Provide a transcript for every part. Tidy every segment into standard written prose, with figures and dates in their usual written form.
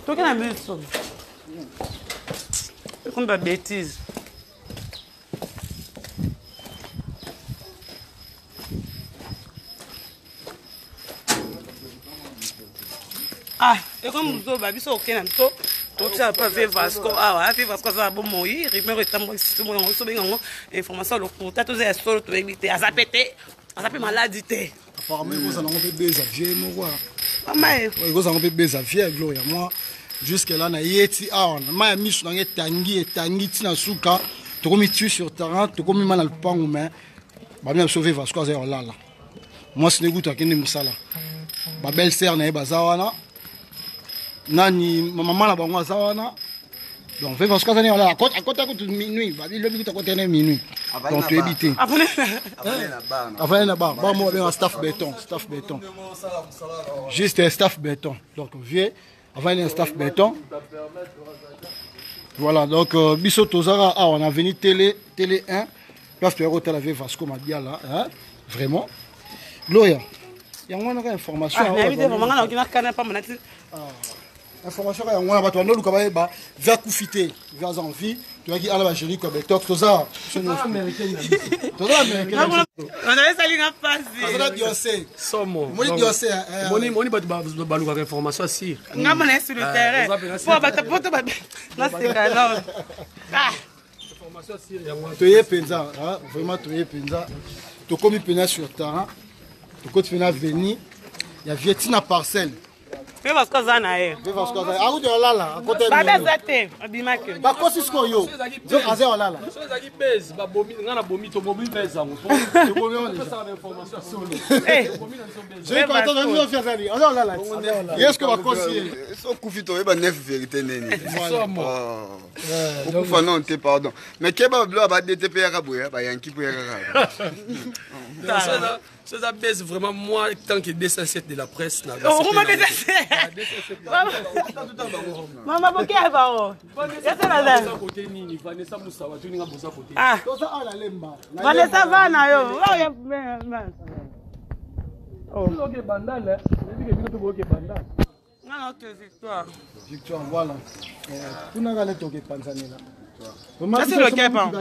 Toke na biso. Ekomi ba bêtises. Ah, ekomi buzoba biso oke na biso totia pa ve vasco awa ve vasco aza na bomoi rumeur etambwisi tomona yango biso benga yango information ya lokuta toza ya solo toyebi te aza pe te aza pe maladi te. Apparemment ekozala yango mpe beza vie moko. Mama e. Ekozala yango mpe beza vie Gloria moi jusque là na yeti awa mai ya miso na ngai etangi etangi ntina suka tokomi tu sur terrain tokomi ma na lupango mais bami na biso ve vasco aza ya kolala mwasi ne kutu akende mosala babelle sœur na ye baza wana nani mama na bango aza wana donc ve vasco aza ne kolala akota kutu minuit babi lobi kutu akota ne minuit donc toyebi te avandi na bar bar moko babenga staff béton staff béton juste staff béton donc vieux avandi na staff béton voilà donc euh, biso tozaka awa na avenue télé télé 1 place toya kotala vie vasco mabiala hein? vraiment gloria yango wana kaka information ah, ah, information kaka yango wana bato bandoluka bayeba vie akufi te vie aza en vie toyaki ala bagéri kwa betox toza toza esalinga mpasiazala bionse somo omoni bionse omoni bato balukaka information asire ngambo na ye sur le terrain po bato poto naseka non toye mpenza vraiment toye mpenza tokomi mpenza sur terrain tokoti mpenza veni ya vie ntina parcelle Pe Vasco aza na ye. Pe Vasco aza. Akuti olala, akota. Babe aza te, abimaki. Bakosi sikoyo. Nzoka aza olala. Soki ezalaki base, babomi nga na bomi tobomi base yango. Tobomi yango. Topesaka ba information solo. Eh. Tobomi na biso base. Soki kwa tozo biso fi azali. Aza olala. Yesu ko bakosi ye. So kufi toyeba nef vérité nini. Somo. Okufa non te pardon. Mais keba bilo ba DTP yaka boya, ba yanki po yaka kaka. Ça, ça baisse vraiment moi, tant que 207 de la presse. Oh, Mama boke ya bango. Côté nini Vanessa Moussawa, tu n'as pas côté. Ah. Vanessa va na yo. Oh. Ok bandal, eh. Ok bandal. Nga na oke victoire. Victoire, voilà. Kuna kale toke panzanela. Kasi loke pa.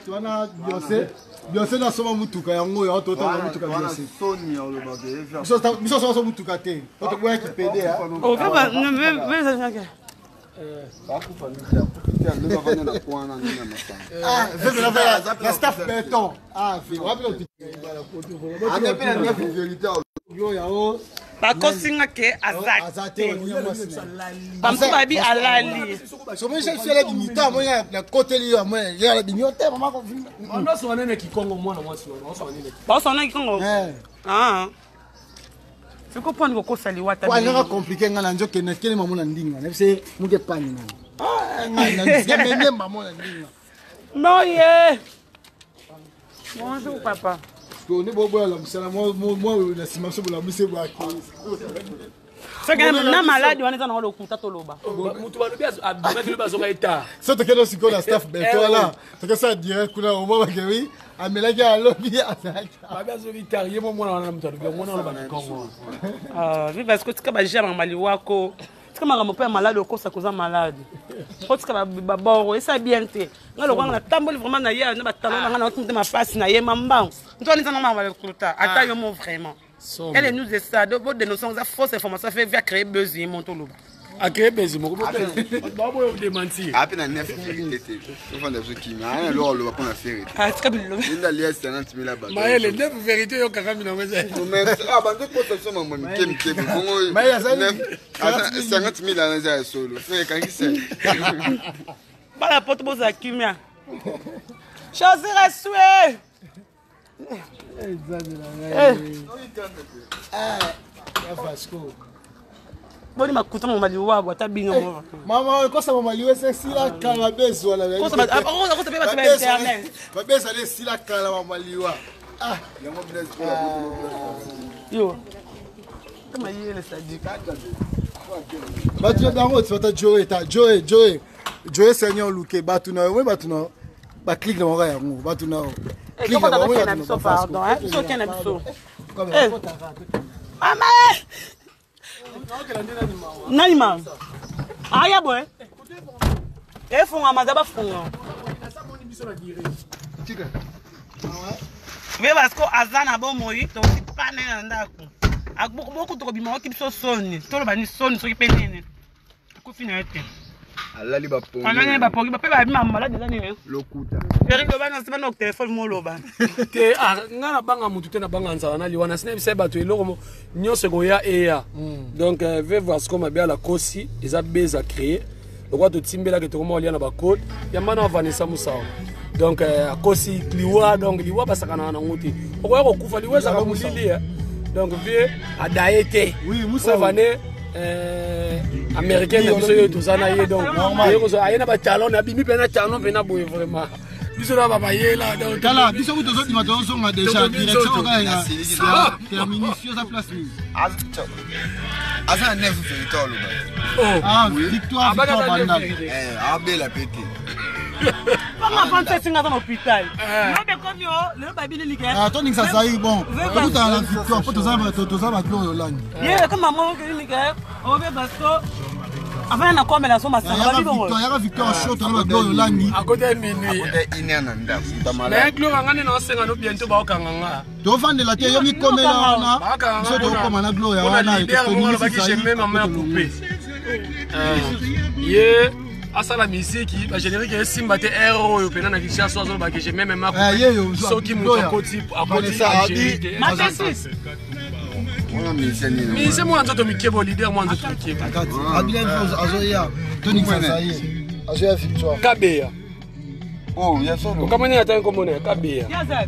Wana Beyoncé, Beyoncé na soma mutuka yango oyo totanga mutuka Beyoncé. Soni ya olobaka Biso soma mutuka te. Po toboya ki PD ha. Oh, ba ne be sa Ah, la staff béton. Ah, bakosi nga ke aza te bamosusu babi alali baoswana nene kikongo siko mponi kokosa liwa alingaka komplike ngai na nzoke nakele mamo na ndinga nayebise muke pani nani mamo na ndinga noye bonjour papa nde boboyala mosala mwa na nsima biso bolamusi bwaki soki na maladi wana eza nango lokuta toloba moto balobi abimaki lobi azoka ye tard so tokende sikoyo na staff beto wana tokesala direct kuna omwa bakewi amelaki alobi azalaki babi azoki tard ye mo mwana wana moto alobi mwana wana bakikongo vi parce que tika baje ya makambo liwako tika makambo mpe ya maladi okosa koza maladi po tika baboro esa bien te ngai lokwanga natamboli vraiment na ye na batalo na ngai na otinda mapasi na ye mambango nto wana eza na makambo ya lokuta ata yo mo vraiment Elle nous est ça. Donc, votre dénonciation, ça fausse information fait via créer buzz, il monte au loba. A créer buzz, moko babo démentir. Ape na neuf vérité te. Tofanda biso kimia. Aya loko aloba mpona fere te. Ah, tika biloba. Linda lias 50 000 abato. Mayele neuf vérité yo kaka mina ngeza. Mais ah bando kosa biso mambo mike mike bongo. 50 000 ana eza ya solo. Fere kangisa. Bala poto bozala kimia. Chaussure esue. Boni makuta mama liwa ata bino eh, mama kosa mama liwa esila kala bezwa kosa pe bato ba internet babezala esila kala mama liwa ah. yo kama yele sadika bato na bango bata joe ta joe joe joe seigneur luke bato na yo moi bato na baclique na bango yango bato na yo eh, na biso pardon biso oke na biso eh. mama Nani ma aya boye efungama za bafunga ve parce aza na bomoi tokoki pane na ndako boku tokobima oki biso soni toloba ni soni soki mpe nini akufi na ye te. Alali bapongi. Alali bapongi mpe babima malade eza nini? Lokuta. Eric, loba na nsima na telefone mo oloba. Te, ah, nga nabanga motu te, nabanga nzala na liwa. Nasi nayebisa ye bato eloko nyonso ekoya eya. Donc ve Vasco Mabiala kosi eza beza créé lokola totimbelaki tokoma kolia na bacode yamba na Vanessa Musawa. Donc akosi liwa, donc liwa basakanaka nango te, okoya kokufa, liwa ezalaka molili. Donc vie adaye te. Oui, Musawa. Vane américain na biso oyo toza na ye, donc aye aye na batalon, abimi mpe na talon mpe na boye, vraiment biso na babayela, donc Tala biso kutu tozobima, tozozonga déjà. Tokomi direction nzoto. kaka ya Nasiliki. ya terminus. Yo oza place nini? Aza na 9 vérité oloba. Oh. Ah, Victoire. Abaka Victoire za Bandal. vérité. Abela pe te. Panga 27 nga aza na hôpital lobi ekomi o lelo babili like. Ah, toningisa zai bon Veva. tokutana na Victoire mpo toza bagloire olangi. Ye kama mama okeli like obe baso afana na komela so masanga babi bongo. Victoire yaka, Victoire show, toza bagloire olangi. Akota ye minuit. Akota une heure na ndako muta Mais malade. Gloire nga nde naosenga no bientôt baokanga nga. Tovandela te, yo mikomela wana. Baokanga Biso tokokoma na gloire mpona wana. leader moko alobaki j'aime mama ya coupe ye asala misiki bagénérique esimba te aire oyo mpena na Kinshasa azolobaki j'aime mama Eh, ye yo, soki moto Gloria. akoti akoti Vanessa, générique. Matesi. Wana musicien nini? Mise mwana nzoto mikebo, leader mwana nzoto mikebo. Abilan azoya, toningisa zaye azoya Victoire. Kabeya. Oh, ya solo. Okamoni ata nkomona ya Kabeya. Ye aza.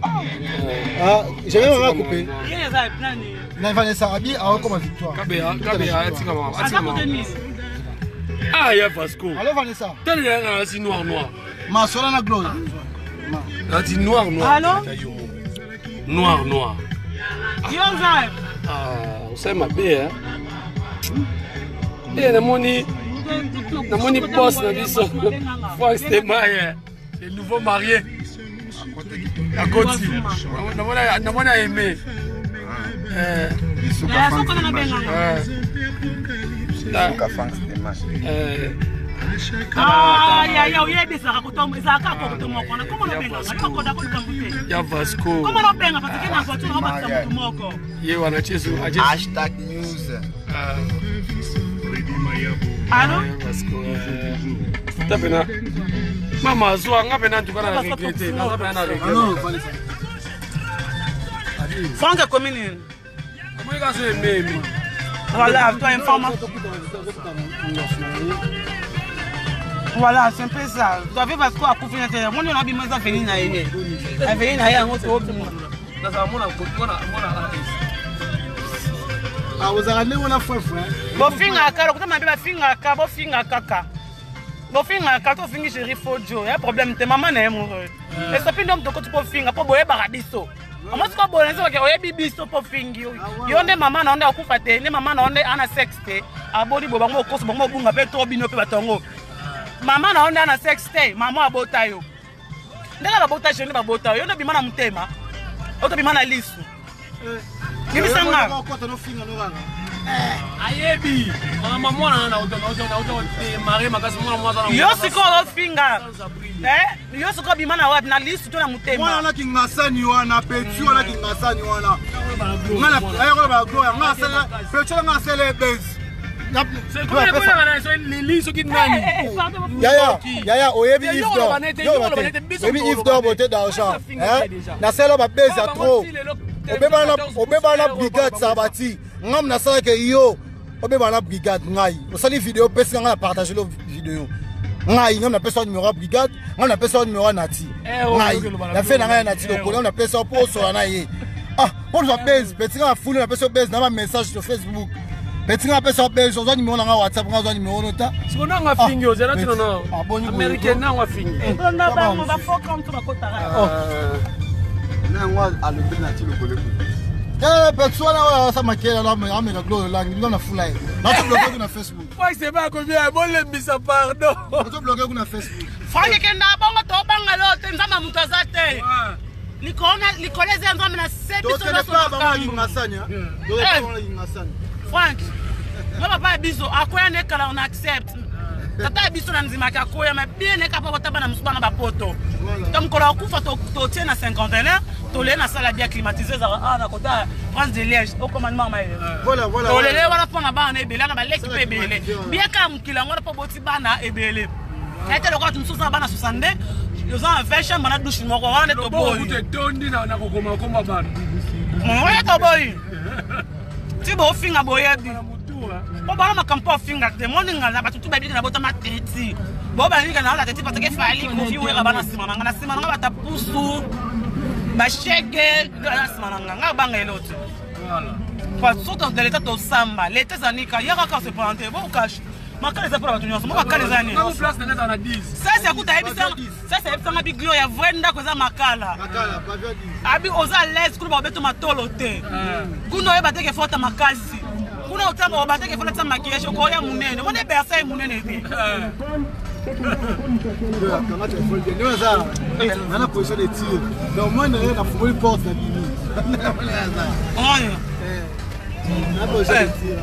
Ah, j'avais mama coupe. Ye aza nani? Na Vanessa abi aokoma Victoire. Kabeya, Kabeya atika mama. Aza Atika kote mama. nini? Ah, ya Vasco. Allo Vanessa. Tala nasi noir noir. Masola na gloire. Nati noir noir. Allô? Noir noir. Yo oza. Ah, osali mabe eh. Eh, namoni boss na biso Frank Stemaye, le nouveau marié akoti, namoni aime. Eh, Lisuka. Sokona na benganga. eh, Lisuka Frank Stemash. eh, Ah, yaya oyebi ezalaka koto ezalaka kaka koto moko na komo nobenganga yo okoda kolikambo te. Ya Vasco. Komo nobenga parce que na voiture naobakisa motu moko. Ye wana Jesu ajesu. #news. Allo? Vasco eh. Ta pena mama azwa nga pena ntuka na regrete, naza pena na regrete. Allo Vanessa. Frank akomi nini? Amoni kaka so ememi. Voilà, toi information. Voilà, c'est un peu ça. Vous avez parce qu'on a coupé la Moi, on a bien ça venir na ye. A venir na ye yango to obima. Nazala mona mona mona AS. Ah, ozalaka ndenge wana frefre. Bofingaka lokuta mabe, bafingaka, bofinga kaka. Bofingaka to ofingi chéri Fojo, ya problème te mama na ye moko. Esopi nde moto okoti mpo ofinga mpo boyebaka biso. Omo sikoyo boye nzoka oyebi biso mpo ofingi yo nde mama na yo nde akufa te, nde mama na yo nde ana sexe te aboni bo bango okoso bango obunga mpe to bino mpe bato yango mama na yo nde ana sexe te, mama abota yo ndenge babota jeune babota yo, yo nde bima na motema otobima na lisu yebisanga. Okota nofinga no kaka. Ayebi mama mwana na démarre makasi mwana mwana. Yo sikoyo ofinga. Eh, yo sikoyo obima na wapi, na lisu to na Mwana motema? wana kingasani wana peti wana kingasani wana ayakoloba bagloria nga asala peti wana nga asala ebesi. Lili soki nani. Yaya, yaya, oyebi Yo Yves oloba Dor. nete, Yo yo oloba oloba te. nete, biso Oyebi Yves toloba Dor te. beauté d'argent. Biso finga Hein? te déjà. Nasala babezi ya Bango trop. ti lelo, Obebana na 14 brigade Sabati ngam nasalaka yo obebana na brigade ngai osali video opesi nga na partage lo video ngai ngam napesa yo numéro ya brigade, ngam napesa yo numéro ya Nati. Eh, oh, Ngai oyoki loba na na fe na ngai ya Nati Eh, lokolo ngam napesa yo mpo osola na ye. Ah, mpo tozwa base peti nga na fulu napesa yo base na bamessage sur Facebook peti nga napesa yo base ozwa numéro na nga WhatsApp nga ozwa numéro no ta. Siko nango afingi ozela tino na Ah, boni boye. américain nango afingi. Tonda bango bafoka moto bakotaka. Na yango alobi na ti lokolo ekuti. Eh, peti wana oyo asa makele ameka gloire olangi nga na fula ye natobloke kuna Facebook. Seba akomi bolembisa pardon. Natobloke kuna Facebook. Frank kenda bongo tobanga leo te, nzambe ya moto aza te likolo likolo eza ya nzambe na se biso tokende nyonso pa bango na makambo. kingasani. Tokende pa bango na kingasani. Frank. Nga papa ya biso akoya ne kala, on accepte. Tata ya biso na ndimaka akoya ma bien eka mpo bota bana mosusu, bana bapoto. To mokolo akufa, totie na cinquantenaire, toleye na sala bien climatisé, ezalaka awa na kota Prince de Liège, okoma mama mayele. Tolele wana mpo na bana ebele na baleki mpe ebele, bien kaka mokili yango wana mpo boti bana ebele. Ete lokola mosusu na bana 62, oza na 20 chambre na douche moko wana nde toboyi. Etondi na kokoma koma bana. Oye, toboyi ti bofinga, boyebi mpo bana makambo mpo ofinga te. Moninga na bato tu babiki na botama teti, bo baninga na ala teti parce que Fally, Koffi, Wera, bana nsima na nga, na nsima na nga, bata pusu bashege na nsima na nga. Nga banga elo te, soki leta tosamba, leta ezanika ya kaka se présente bokashe. Makala eza mpona bato nyonso mo, makala eza nini? Sasi akuta sasi ayebisanga biglo ya vrai ndako eza makala. Abi oza lese kuna, bakobeto matolo te kuna, oyeba teke fota makasi kuna, otamba obateke fota tia maquillage, okoya monene mone bersa ye monene te. Nana position de tir, donc moi na ye nafungoli porte na bimi. Oyo na position de tir.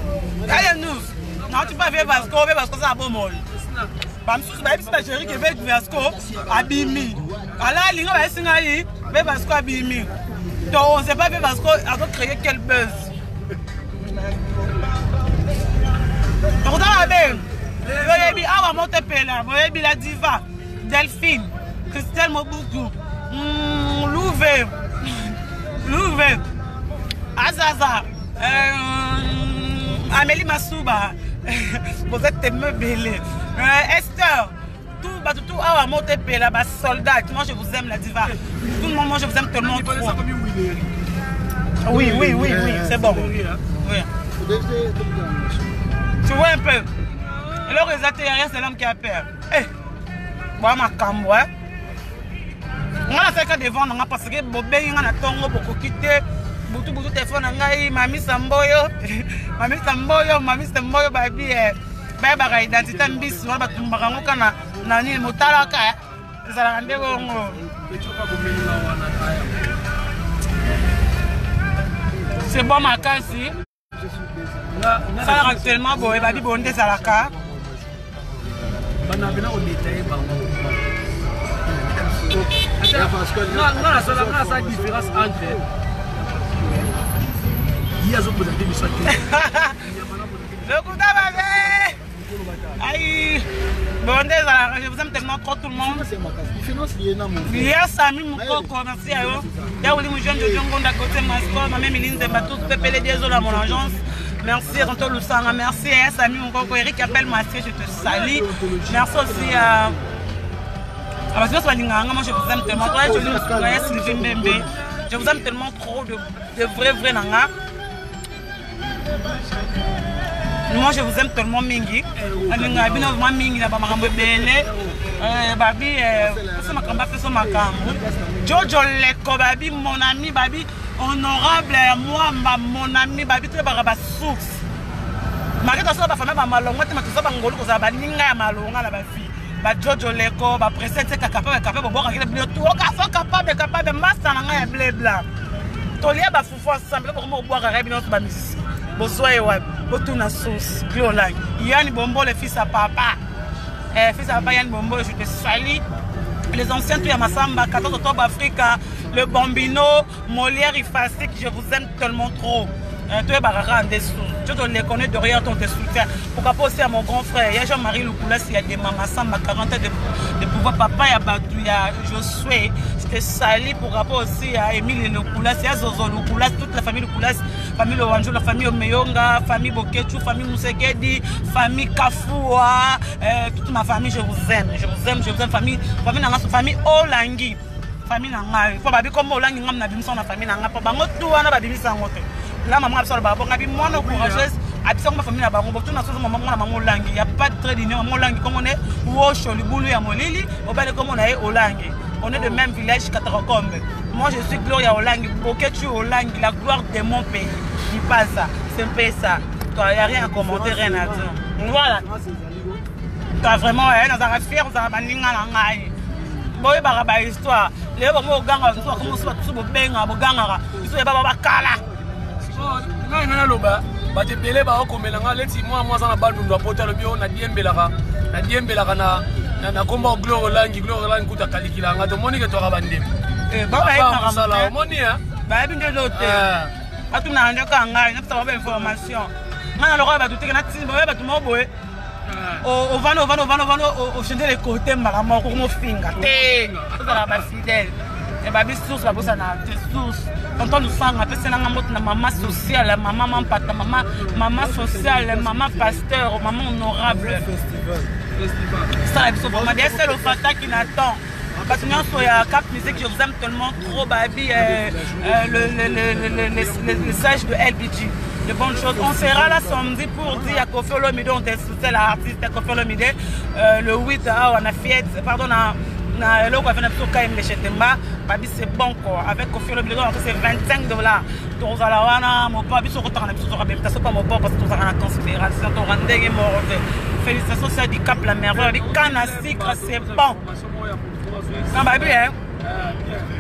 Aye news nauti pa vie Vasco, vie Vasco aza bomoi. Bamisusu bayebisi bagéri ke vie Vasco abimi, ala alinga bayebisi ngai vie Vasco abimi. Donc on sait pas vie Vasco azocréer quel buzz. Tokotala mabe, boyebi awa motepela, boyebi la diva Delphine Christelle Mobutu, Louve Louve Azaza, Amélie Masuba, vous êtes tellement ebele, Esther, tout bato tout awa motepela, basoldat. Moi je vous aime, la diva, tout le monde, moi je vous aime tellement trop. Oui, c'est bon, oui. Tu vois un peu eloko eza te, rien, c'est l'homme qui a peur. Eh, bwa makambo nga nasalika devant na nga parce que bobengi nga na ntongo, bokoki te butu butu. Telefone na ngai, mamisa mboyo, mamisa mboyo, mamisa mboyo, babi bayebaka identité mbisi wana, batumbaka yango kana na nini, motalaka ezalaka nde bongo. C'est bon makasi salaka actuellement boye, babi boye nde ezalaka. Banabena kodetaye bango, nga nasala différence entre ye azoprésente biso te. Lokuta mabe aïe, bon nde ezalaka. Je vous aime tellement trop, tout le monde. Ya Sami Mokoko, merci à yo. Ya Wili Mujeune, Jojo Ngonda, Gauthier Masco, Mame Mili Nzemba, tous Pepele Diezola, mon agence. Merci Tonto Lusanga, merci à Sami Mokoko, Eric Appel Massier, je te salue. Merci aussi à ah, parce que moi je vous aime tellement. Toi, je vous Sylvie Mbembe. Je vous aime tellement trop de vrai vrai nanga. Moi je vous aime tellement mingi, alingaka bino vraiment mingi na bamakambo ebele. Babi pesa makambo, apesa makambo Jojo Leko, babi mon ami, babi honorable ya Mwamba, mon ami, babi toyebaka basource make tosala bafamille bamalongo te, ma toza bangolu kozala baninga ya malonga na bafille bajojo Leko, baprese te capable capable, bobwakaki bino tokaso capable capable, masa na ngai ya blebla, tolia bafufu ensemble, bokoma kobwakaka bino nyonso bamusicien, bozwa ye wapi? Botuna source. Gliolang Yani Bombole, fils à papa, fils à papa Yani Bombole, je te salue. Les anciens tout ya Masamba, 14 octobre Africa, le Bambino, Molière Ifasik, je vous aime tellement trop. Toyebaka kaka nde su tu te les connais derrière ton te soutien. Pourquoi pas aussi à mon grand frère ya Jean-Marie Lukulasi ya Dema Masamba, 40 ans de pouvoir, papa ya bato ya Josué, je te salue. Pourquoi pas aussi à Emile Lukulasi, ya Zozo Lukulasi, toute la famille Lukulasi, famille Lowanjo, la famille Omeyonga, famille Bokechu, famille Musekedi, famille Kafua, toute ma famille, je vous aime, je vous aime, je vous aime, famille, famille nanga, famille Olangi, famille na ngai mpo babi kombo Olangi, ngam na bimisa na famille na ngai mpo bango tu wana babimisa yango te. La mama biso aloba bongo, abi mwana courageuse, abisa ngo bafamille na bango botuna soso mama, mwana mama Olangi ya pas de trait d'union. Mama Olangi kombo ne Wosho libulu ya molili, obali kombo na ye Olangi. On est de même village, Katarakombe. Moi je suis Gloria Olangi Boketu Olangi, la gloire de mon pays. Ipasa, c'est un peu ça. Toi, y a rien à commenter, rien à dire. Voilà, toi vraiment nazalaka fier ozala baninga na ngai. Boyebaka bahistoire lelo, bango oganga mosusu bakomosu, batusu bobengaka bogangaka biso yeba bakala. Ngai naloba. Bato ebele baokomela nga leti mwana mwa aza na bandundu ya poto, alobi oyo nadiembelaka, nadiembelaka na na komba Gloire Olangi. Gloire Olangi kuta kalikila nga, tomoni ke twaka bandeko. Eh, ba mosala omoni bayebi nde lo te, atunaka nde kaka ngai napesaka ba information. Ngai na lokola bato teke natindi baye bato moko boye, ovanda ovanda ovanda ovanda, ochange le côté mbala moko komofinga te. Tozalaka bafidèle, babi source babosana te. Source tonton Lusanga apeselanga mbote na mama sociale, mama Mampata, mama mama sociale, mama pasteur, mama honorable. Sala biso vraiment bien, c'est le fata qui n'attend bato nyonso ya Cap Musique. Je vous aime tellement trop. Babi le sage de LBG, de bonnes choses. On sera là samedi pour dire à Koffi Olomide, on te l'artiste Koffi Olomide, le 8 awa na Fiat, pardon, na eloko afe na biso KM de Chetemba. Babi c'est bon quoi, avec Koffi Olomide, donc c'est 25 $. Tozala wana mopa biso kotaka na biso, toka bemta so pa mopa, parce que tozalaka na considération, toka ndenge moko te. Félicitations, c'est du Cap la merveille. Babi canne à sucre, c'est bon na babi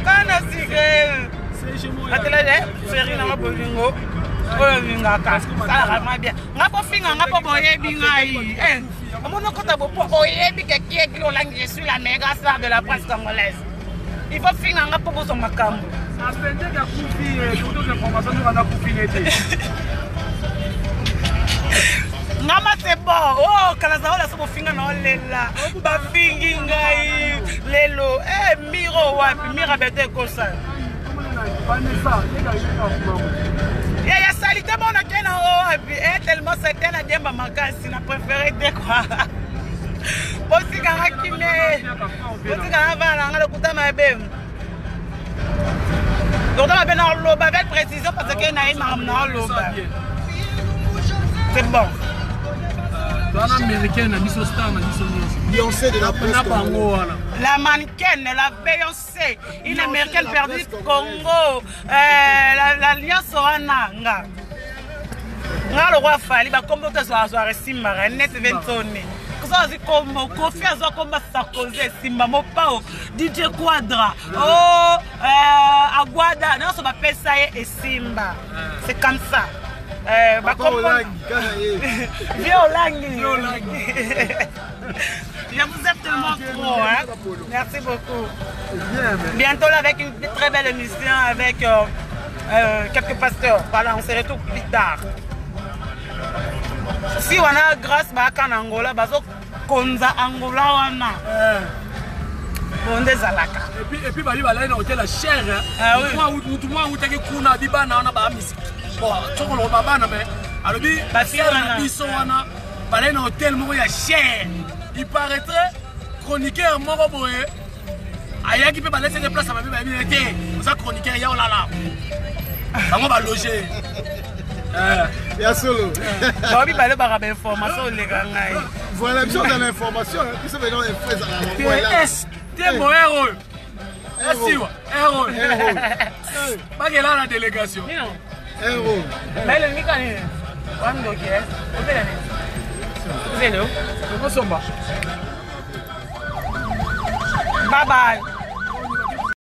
canne à sucre atelele série nanga bolingo oyo olingaka salaka vraiment bien. Nga bofinga nga mpo boyebi ngai, omoni okota bopo oyebi ke kiekili olangi, je suis la méga star de la presse congolaise. Il faut finga nga mpo bozwa makambo. Asendeke akufi, information akufi nete. Ngama c'est bon. Oh, kala zaola so bofinga na olela, bafingi ngai lelo. Eh, miro wapi mira bete ekosa ya ya salite mona ke na o wapi. Eh, tellement c'était na diemba makasi na préféré te quoi. Botikanga kimie, botikanga bana nanga. Lokuta mabe, lokuta mabe. Na oloba avec précision parce que naye makambo na oloba, c'est bon. Wana américain na biso, star na biso nyonso. Beyoncé de la presse. Na bango wana. La mannequin, la Beyoncé, une américaine perdue Congo, la nyonso wana nga nga lokwa Fally. Bakombo te azwaka esimbaka neti ventoni koso azwi kombo Kofi, azwa kombo Sarkozy esimba, Mopao, DJ Quadra o Agwada nyonso bapesa ye esimba. C'est comme ça. Papa Olangi, kaka ye. Vieux Olangi. Je vous aime tellement trop. Hein? Merci beaucoup. Bientôt là, avec une très belle émission avec quelques pasteurs. Voilà, on se retrouve plus tard. Si on a grâce baka na Angola, bazo konza Angola wana. Bonde ezalaka. Et puis bali balai na hotel ya cher. Ah oui. Mutu mwa awutaki kuna, abi bana wana baamisi bon tokoloba bana, mais alobi Bafille na wana. Biso wana balai na hotel moko ya cher. Il paraîtrait chroniqueur moko boye ayaki mpe balesaki place ya mabe, bayebi te oza chroniqueur ya olala bango baloge. Ya solo. Babi balobaka bainformation oleka ngai. Voilà, biso oza na information, biso beno info ezalaka na voilà. Te moyer oyo esiwa ere oyo bakela na délégation. Euro. Baelengi kani wandoki obela nini zelo. Tokosomba. Bye bye.